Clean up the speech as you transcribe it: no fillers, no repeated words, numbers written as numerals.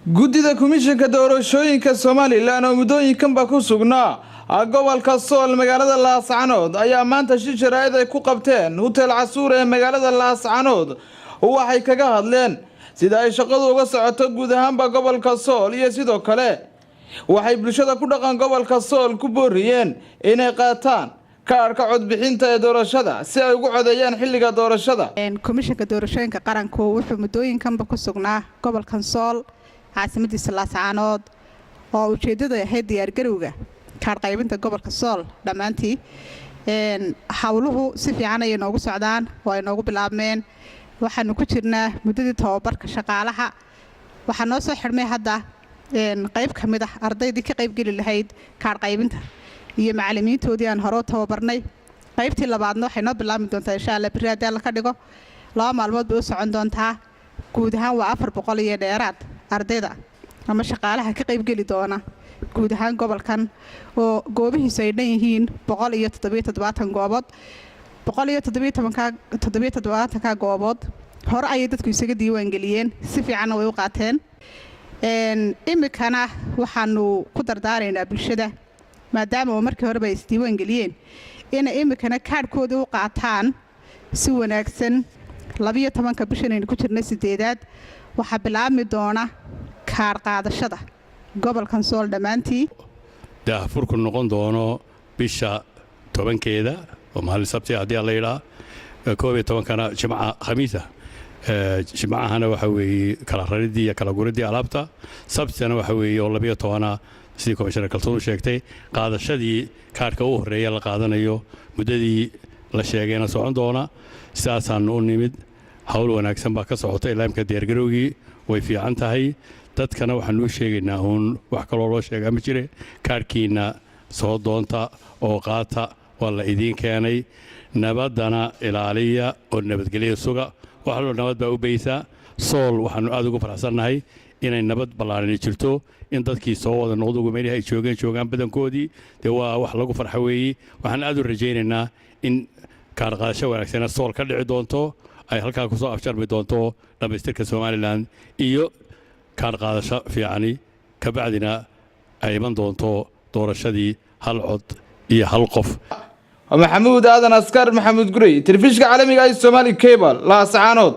Guddida Komishanka Doorashooyinka Somaliland oo muddooyinkanba ku sugnaa gobolka Sool, magaalada Laascanood, ayaa maanta shir jaraa'id ay ku qabteen Hotel Casuur ee magaalada Laascanood waxay kaga hadleen sida ay shaqadu uga socoto guud ahaanba gobolka Sool, iyo sidoo kale waxay bulshada ku dhaqan gobolka Sool ku booriyeen inay qaataan kaadhka codbixinta ee doorashada si ay ugu codeeyaan xilliga doorashada. Komishanka Doorashooyinka Qaranku wuxuu muddooyinkanba ku sugnaa gobolkan Sool, caasimadiisa Laascaanood, oo ujeeddadu ahayd diyaargarowga kaadh qaybinta gobolka Sool dhammaantii. Howluhu si fiican ayay noogu socdaan oo ay noogu bilaabmeen. Waxaanu ku jirnaa muddadii tababarka shaqaalaha. Waxaa noo soo xidhmay hadda qayb ka mid ah ardaydii ka qaybgeli lahayd kaadh qaybinta iyo macallimiintoodii aan hore u tababarnay. Qaybtii labaadna waxay noo bilaabmi doontaa, insha Allah, berri haddii Alla ka dhigo. 2 maalmood bay u socon doontaa. Guud ahaan waa 400 iyo dheeraad ardayda ama shaqaalaha ka qaybgeli doona guud ahaan gobolkan, oo goobihiisu ay dhan yihiin 177 goobood. 177-ka goobood hore ayay dadku isaga diiwaangeliyeen, si fiicanna way u qaateen. Iminkana waxaanu ku dardaaraynaa bulshada, maadaama oo markii horeba ay isdiiwaangeliyeen, inay iminkana kaadhkoodii u qaataan si wanaagsan. 12-ka bishan aynu ku jirnay sideedaad waxaa bilaabmi doona kaadh qaadashada gobolkan Sool dhammaantii. Daahfurku noqon doono bisha 10-keeda oo maalin Sabti haddii la yidhaa, 11-kana Jimca, Khamiisa. Jimcahana waxa weeye kala rariddii iyo kala guridii alaabta. Sabtina waxa weeye oo 12-na, sidii Komishanar Kaltuun sheegtay, qaadashadii kaadhka u horreeya la qaadanayo, muddadii la sheegayna socon doona. Sidaasaannu u nimid. Hawl wanaagsan baa ka socota ilaa imka, diyaargarowgii way fiican tahay. Dadkana waxaanu u sheegaynaa uun, wax kaloo loo sheegaa ma jire, kaadhkiinna soo doonta oo qaata, waa la idiin keenay. Nabaddana ilaaliya oo nabadgelya suga. Wax walba nabad baa u baysaa. Sool waxaanu aad ugu faraxsannahay inay nabad ballaarani jirto, in dadkii soo wada noqdo meelihii ay joogeen joogaan badankoodii. Dee waa wax lagu farxo weeye. Waxaan aad u rajaynaynaa in kaarqaadasho wanaagsana Sool ka dhici doonto, ay halkaa ku soo afjarmi doonto dhammaystirka Somaliland iyo kaarqaadasho fiicani, kabacdina ay iman doonto doorashadii hal cod iyo hal qof. Maxamuud Aadan Askar, Maxamuud Gurey, telefishinka caalamiga ee Somali Cable, Laascaanood.